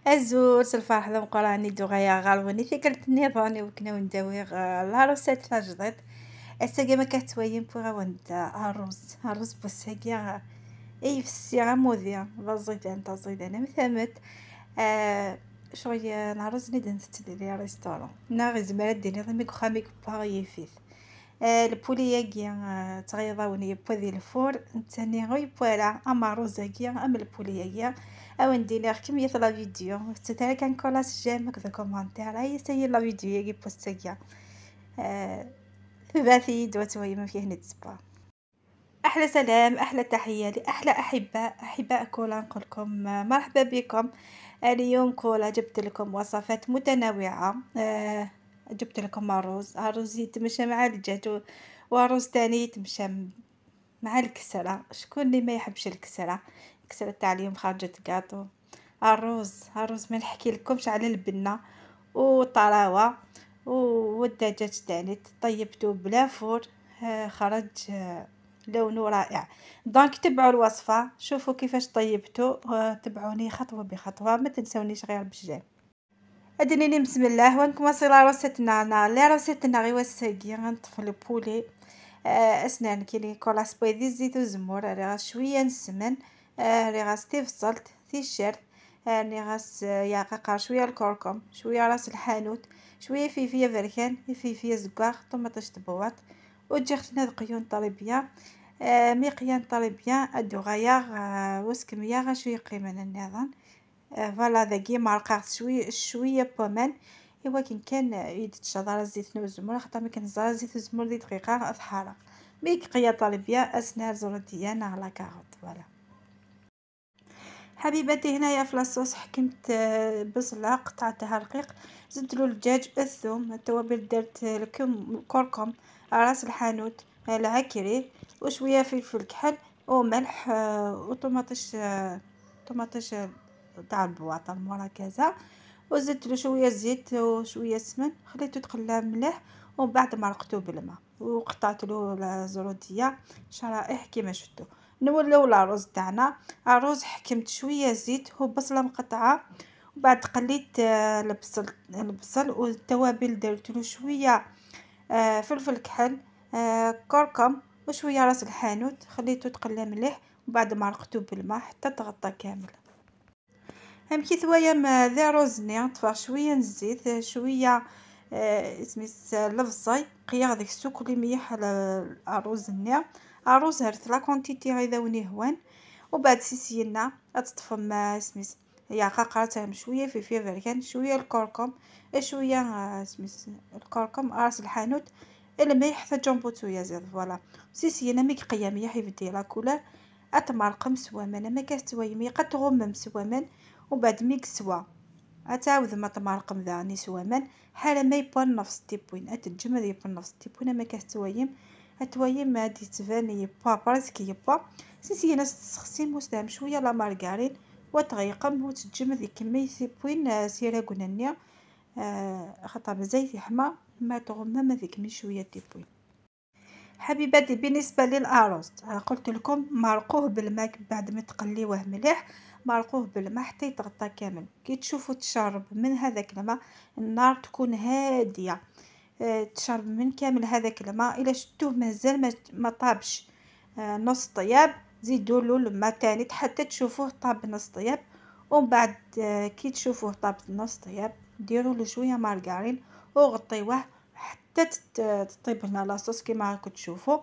أزول الفرح ذا مقراني دوغايا غالوني ثيكلت نظامي وكنا ونداوي la recette تاجديد الساقي ما كتوين بوغا وند الروز الروز بوساقي اي في السيغة موذية ضزيدان تزيدان مثامت شوية نعرز نيد نتدي restaurant نا زمرا ديني ضميك خاميك باغي يفيث ال poulet ياكي تغيضاوني يبوا ذي ال four نتاني غي بوالا اما روزاكي اما ال poulet ياكي او ندير كمية la vidéo تتاع كان كولاس j'aime كذا commentaire هاي سي la vidéo ياكي بوستاكيا ثباتي دواتوي ما فيه نتسبا. احلى سلام، احلى تحية لاحلى احباء احباء كولا، نقول لكم مرحبا بكم. اليوم كولا جبت لكم وصفات متنوعة، جبت لكم الروز، الروز يتمشى مع الدجاج والروز تاني يتمشى مع الكسرة. شكون اللي ما يحبش الكسرة؟ الكسرة تاع اليوم خرجت كاطو. الروز الروز ما نحكي لكمش على البنه والطراوه والدجاج تاني طيبته بلا four، خرج لونه رائع. donc تبعوا الوصفة، شوفوا كيفاش طيبته، تبعوني خطوة بخطوة، ما تنسونيش غير بال j'aime. ادنيني بسم الله ونكمل la recette نا la recette نا غير وساقي غنطفي ال poulet اسنان كيلي كولاس بويدي زيت وزمور راه شوية نسمن راه غاس تيفصلت تيشيرت راني غاس يا قاقا شوية الكركم شوية راس الحانوت شوية فيفيه بركان فيفيه زكاغ طوماطيش تبوط وجيختنا قيون طريبيه ميقيان طريبيه ادو غايا وسكمية غا شوية قيمة النظام فوالا ذاكي مرقاغ شوية شوية بومان ايوا كان كان يتشضر الزيت نوزمور خاطر ما كنزار زيت الزمور دي دقيقة تحرق ميك قيا طالبيه اسنار زروديه نا la carotte voilà. حبيباتي هنايا في la sauce حكمت بصله قطعتها رقيق، زدت له الدجاج الثوم التوابل، درت الكركم راس الحانوت العكري وشوية فلفل كحل وملح وطوماطيش طوماطيش تاع البواطه المركزة، وزدت له شوية زيت وشوية سمن، خليته يتقلى مليح ومن بعد مرقته بالماء وقطعت له الزروديه شرائح كيما شفتوا. نولوا الرز تاعنا. الرز حكمت شوية زيت وبصله مقطعه وبعد قليت البصل البصل والتوابل، درت له شوية فلفل كحل كركم وشوية راس الحانوت، خليته تقلى مليح وبعد مرقته بالماء حتى تغطى كامل. هم كي ثوايا ذا رزني طفى شوية الزيت شوية سميت البصل قيا غاديك السوق اللي ميح الرز نيا الرز هرت la quantité غيدا وني هوان. وبعد سيسينا تطفى سميت يا قاقرتهم شوية فلفل بركان شوية الكركم شوية سميت الكركم راس الحانوت الملح حتى جومبوتو يا زيد voilà. سيسينا ميك قياميه حيفدي la couleur اتمرقم سوامان ما كاستوي قد تغمم سوامان وبعد ميك سوا اتعاود ما تمرقم ذاني سوامان حاله ما يبان نفس تيبوين اتجمد يبان نفس تيبوين ما كاستويم اتويم ما دي تبان يبا parce que يبا سيسينا تسخسيم وسدام شوية la margarine وتغيقم وتجمد كمي تيبوين سيرا قنانيا خاطر بزاف يحمى ما تغمم ذيك مي شوية تيبوين. حبيباتي بالنسبة للارز قلت لكم مرقوه بالماء بعد ما تقليوه مليح، مرقوه بالماء حتى يتغطى كامل. كي تشوفوا تشرب من هذاك الماء النار تكون هادية، تشرب من كامل هذاك الماء. الا شفتوه مازال ما طابش نص طياب زيدوا له الماء تاني حتى تشوفوه طاب نص طياب. ومن بعد كي تشوفوه طاب نص طياب ديروا له شوية مارغرين وغطيوه حتى تطيب لنا la sauce كيما راكم تشوفوا.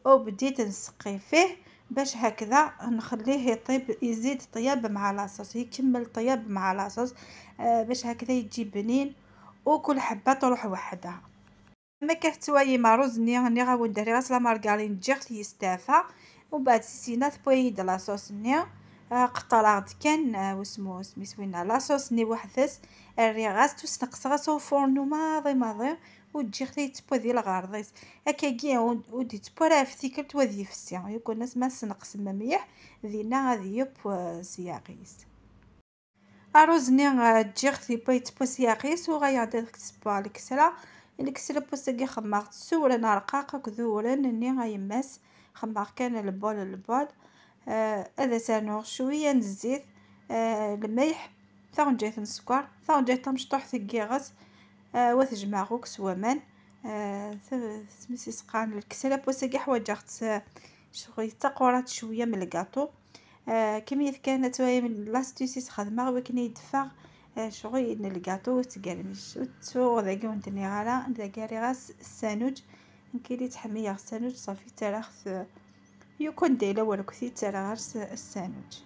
وبديت نسقي فيه باش هكذا نخليه يطيب يزيد طياب مع la sauce يكمل طياب مع la sauce باش هكذا يجي بنين وكل حبه تروح وحدها. ما كتواي ما رزني راني غاون داري غاس la margarine جيرت يستافا. ومن بعد سيسينا ثبويد la sauce ني قطرات كان واسمو سميتو la sauce ني وحدس الري غاس تسنقص غاس فورنو ماضي ماضي وتجي خلي تبوا ديال الغارضيس هكاكي ودي تبوا راه فتيكلت وذي فسيا يكون الناس ما سنقص مليح دينا غادي يب سياقيس اروزني تجي خلي بوا تبوا سياقيس وغايا تسبوا الكسرة الكسرة بوساكي خماغ تسورن رقاق كذورن ني غايماس خماغ كان البول البول هذا سانوغ شوية الزيت الملح ثغنجات السكر، ثغنجات تمشطوح ثقيغس، وثجمع سوامان، سميتي سقان الكسرة بوساكي حوايج شغل تقورات شوية من الكاطو. كمية كانت من لاستيسيس خدمة ولكن يدفع شغل الكاطو وتقرمش وتسوغ ذاك وندني غالا ذاك غاس السانوج نكيلي تحميه السانوج صافي تراخ يكون ديلا ولو كثير تراخ السانوج.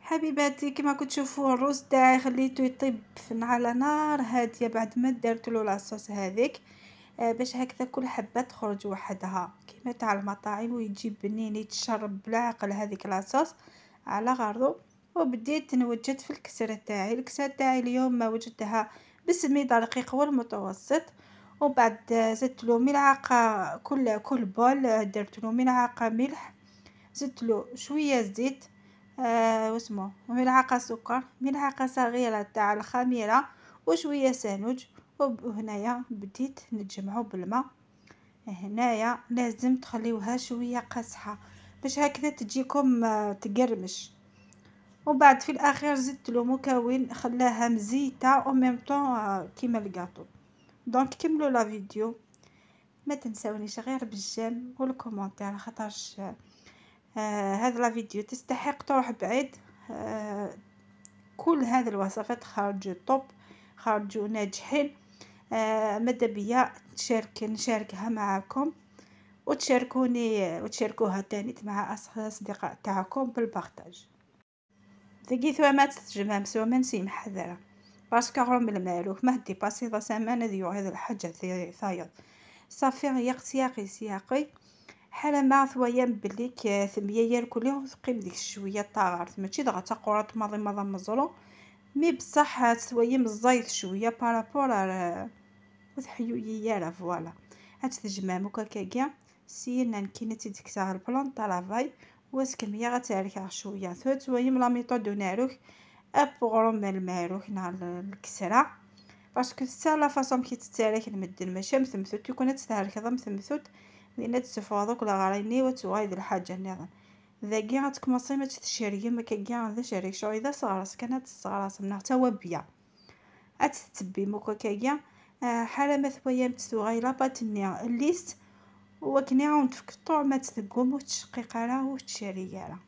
حبيباتي كما كنتو تشوفوا الروز تاعي خليته يطيب على نار هادية بعد ما درت له لاصوص هذيك، باش هكذا كل حبه تخرج وحدها كما تاع المطاعم ويجي بنين يتشرب بالعقل هذيك لاصوص على غرضو. وبديت نوجد في الكسرة تاعي. الكسرة تاعي اليوم ما وجدتها بالسميده الرقيق والمتوسط، وبعد زدت له ملعقة كل بول درت له ملعقة ملح، زدت له شوية زيت، واسمو ملعقة سكر، ملعقة صغيرة تاع الخميره، وشوية سانوج. وهنايا بديت نجمعو بالماء. هنايا لازم تخليوها شوية قاصحة باش هكذا تجيكم تقرمش. وبعد في الاخير زدت له مكون خلاها مزيته au même temps كيما ال gâteau. donc كملوا la vidéo، ما تنساونيش غير بال j'aime وال commentaire، خاطرش هذا la vidéo تستحق تروح بعيد. كل هذه الوصفات خرجوا top، خرجوا ناجحين. ماذا بيا نشاركها معكم وتشاركوني وتشاركوها تاني مع اصدقاء تاعكم بال partage. ذكي ثوا ما تتجمع سوا ما نسي محذره parce que غرم المالوف ما ديباسي ذا سمان ذيو هذا الحاجة ثايض صافي ياق سياقي سياقي حالا ما ثويا بليك ثمية يال كل يوم تقيم ديك شوية طاغرت ماشي دغا تقورات ماضي ماضي مزرو mais بصح ثويا مزايد شوية par rapport وتحيو يالا voilà. هاد تجمع مكاكاكيا سينا نكينا تيديك ال plan travail واسكمية غتارك شوية ثويا la méthode ناروك ابغرم الماروك نهار الكسرة parce que c'est la façon كي تتارك المدن ماشي مثمثوت يكون تتارك هذا مثمثوت لان تسفوض ولا غاريني وتوغايد الحاجة النظام ذاكي غتكمصي ما تشري ما كاكيا هذا شريك شو اذا صغرس كانت صغرس من حتى وبيا اتتبي مكاكاكيا حاله ما ثويا تسوغاي la pâte ني lisse وكني عاون تفك ما تثقوم وتشقيق راه وتشري راه.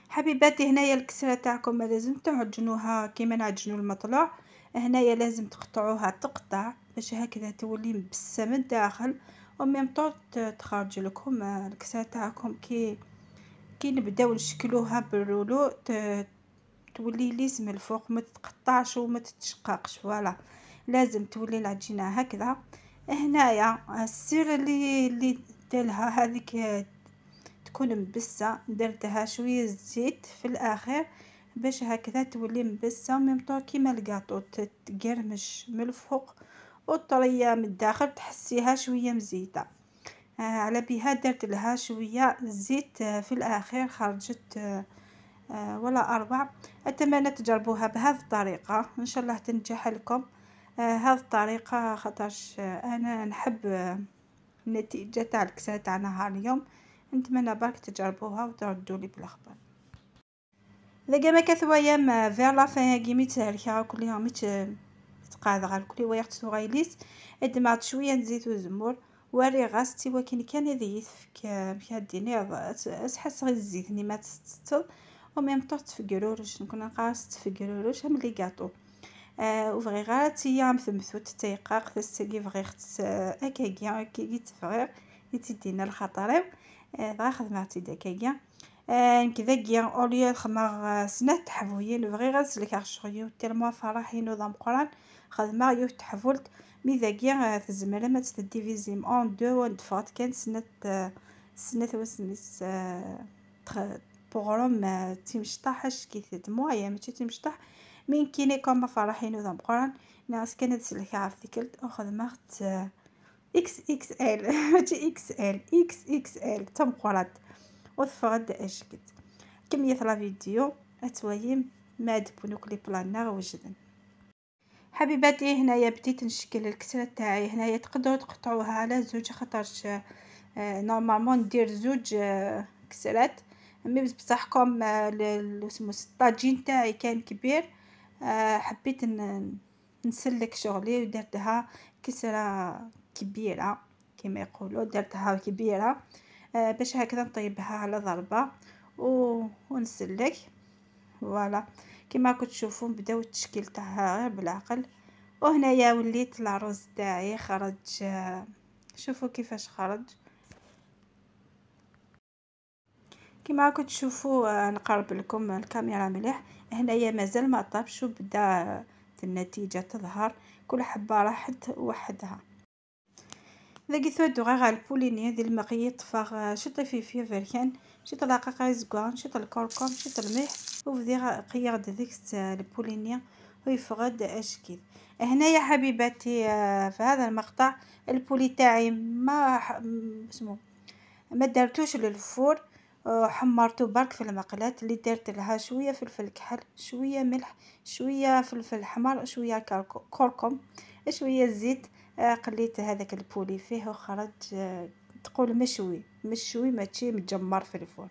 حبيباتي هنايا الكسرة تاعكم لازم تعجنوها كيما نعجنوا المطلوع. هنايا لازم تقطعوها تقطع باش هكذا تولي مبسه من الداخل و même temps تخرج لكم الكسرة تاعكم كي نبداو نشكلوها بال rouleau تولي lisse من الفوق ما تتقطعش وما تتشققش. voilà لازم تولي العجينة هكذا. هنايا السر اللي دالها هذيك تكون مبسه درتها شوية زيت في الاخير باش هكذا تولي مبسه même temps كيما الكاطو تقرمش من الفوق وطريه من الداخل تحسيها شوية مزيته. على بها درت لها شوية زيت في الاخير خرجت ولا اروع. اتمنى تجربوها بهذه الطريقة ان شاء الله تنجح لكم هذه الطريقة، خاطرش انا نحب النتيجة تاع الكسرة تاع نهار اليوم. نتمنى برك تجربوها وتردوا لي بالاخبار. اذا ما كثويا vers la fin كي ميتهلكا كل يوم تقعد غير كل وياك تسوغايليس ادمعت شوية نزيت وزمور واري غاستي ولكن كان هذه يفك كاديني اسحس غير الزيت ني ما تستل و même temps تفكروش نكون نقاس تفكروش هم les gâteaux. وفغي غير تيا مثمثوت تيقاق تسقي فغي خت اكاكيا كي تفغي يتدينا الخطر دغا خدمة داكاكيا نكذاكيا اوليو خدمة سنة تحفوين بغي غنسلك شغيو تيرموا فرحين وذا مقران خدمة يو تحفولت mais ذاكيا تزمر ما تديفيزيم en deux وندفعت كان سنة سنة وسميس بوغروم تيمشطاحش كي مويا ماشي تيمشطاح مين كيني كوما فرحين وذا مقران ناس كانت تسلك عرفتي كلت وخدمة اكس اكس ال ماشي اكس ال اكس اكس ال تمقرات وثفغد اشكت كمية la vidéo اتويم ما دبونوك les plans وجدن. حبيباتي هنايا بديت نشكل الكسرة تاعي. هنايا تقدروا تقطعوها على زوج خاطرش normalement ندير زوج كسرات. mais بصح comme الطاجين تاعي كان كبير، حبيت نسلك شغلي ودرتها كسره كبيرة كما يقولوا، درتها كبيرة باش هكذا نطيبها على ضربه ونسلك. voilà كما راكم تشوفوا بداو التشكيل تاعها غير بالعقل. وهنايا وليت الارز تاعي خرج، شوفوا كيفاش خرج. كما راكم تشوفوا نقرب لكم الكاميرا مليح. هنايا مازال ما طابش وبدا النتيجة تظهر، كل حبه راحت وحدها. ذاكي ثودو غير ال poulet ني ديال المقيط فاغ شطي فيه فركان شط العقاقه زكوان شط الكركم شط الملح وبدي قيغد ديك ال poulet ني ويفغد اشكيل. هنايا حبيباتي في هذا المقطع ال poulet تاعي ما اسمو ما درتوش لل four، حمرته برك في المقلاة اللي درت لها شوية فلفل كحل، شوية ملح، شوية فلفل احمر، شوية كركم، شوية زيت. قليت هذاك ال poulet فيه وخرج تقول مشوي مشوي ماشي متجمر في ال four.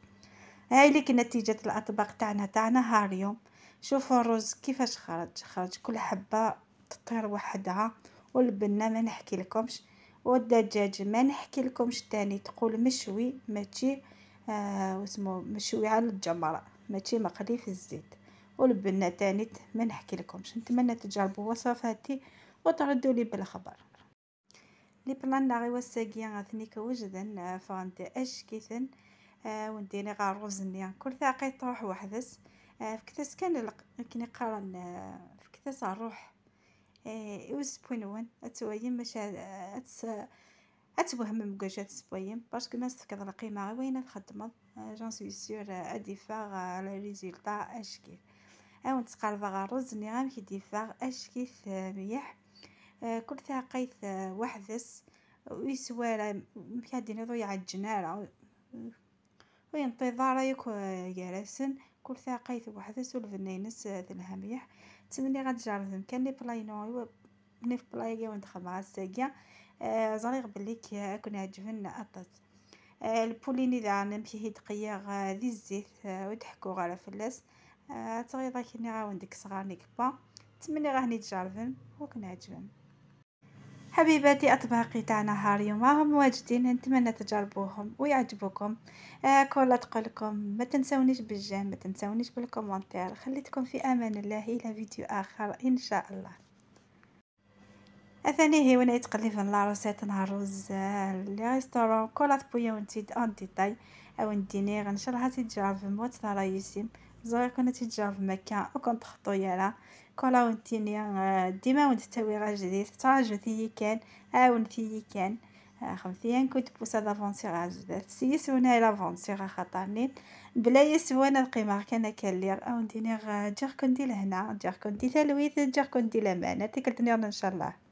هاي ليك نتيجة الاطباق تاعنا تاع نهار اليوم. شوفوا الرز كيفاش خرج، خرج كل حبه تطير وحدها، والبنه ما نحكي لكمش، والدجاج ما نحكي لكمش تاني، تقول مشوي ماشي واسمو مشوي على الجمرة ماشي مقلي في الزيت، والبنه تاني ما نحكي لكمش. نتمنى تجربوا وصفاتي وتردوا لي بالخبر. les plats ناغي وساقيا غاثنيك وجدن فغنت اشكيثن ونديني غا الرز كل ثاقي تروح وحدس. فكتاس كان كني قارن فكتاس الروح وسبوين اتويم باش اتوهم مكاش تسبويم parce que الناس تفكر القيمة غير وين تخدم. j'en suis sûre ادي فاغ على résultat اشكيث. او نتقرب غا الرز ني غام كي ديفاغ اشكيث مليح. كل ثاقيت وحدس ويسوارا مكادين يضو يعجنارا وينطي ياك ياراسن. كل ثاقيت وحدس والفنينس تلها مليح. تمني غتجرب كان les plats ينو les plats يا وندخل مع الساقيه. زريغ بلي كون عجبنا اطات ال poulet ني ذا نمشي دقيا ذي الزيت وتحكو غير فلاس تغيضا كني غاون ديك صغار نيك با. تمني غاهني تجربن وكون عجبن. حبيباتي اطباقي تاع نهار اليوم راهم واجدين، نتمنى تجربوهم ويعجبوكم. كولا تقولكم ما تنسونيش بال j'aime، ما تنسونيش بال commentaire. خليتكم في امان الله الى فيديو اخر ان شاء الله. اثاني هي وانا يتقلي في la recette نهار رز les restaurants كولا تبويا ونتيد en détail او نديني ان شاء الله تجرب موت رايسيم زغير كنا تجرب مكان وكنت خطو يالا كولا ونتيني ديما ونت تاوي غا جديد تراجعتي كان ونتي كان خمسين كنت بوسا دافونسي غا جديد سيس ونا لافونسي غا خطرني بلا يسوانا القيمة كان كالير او نديني جير كندي لهنا جير كندي ثلويث جير كندي لامانة تكلتني ان شاء الله.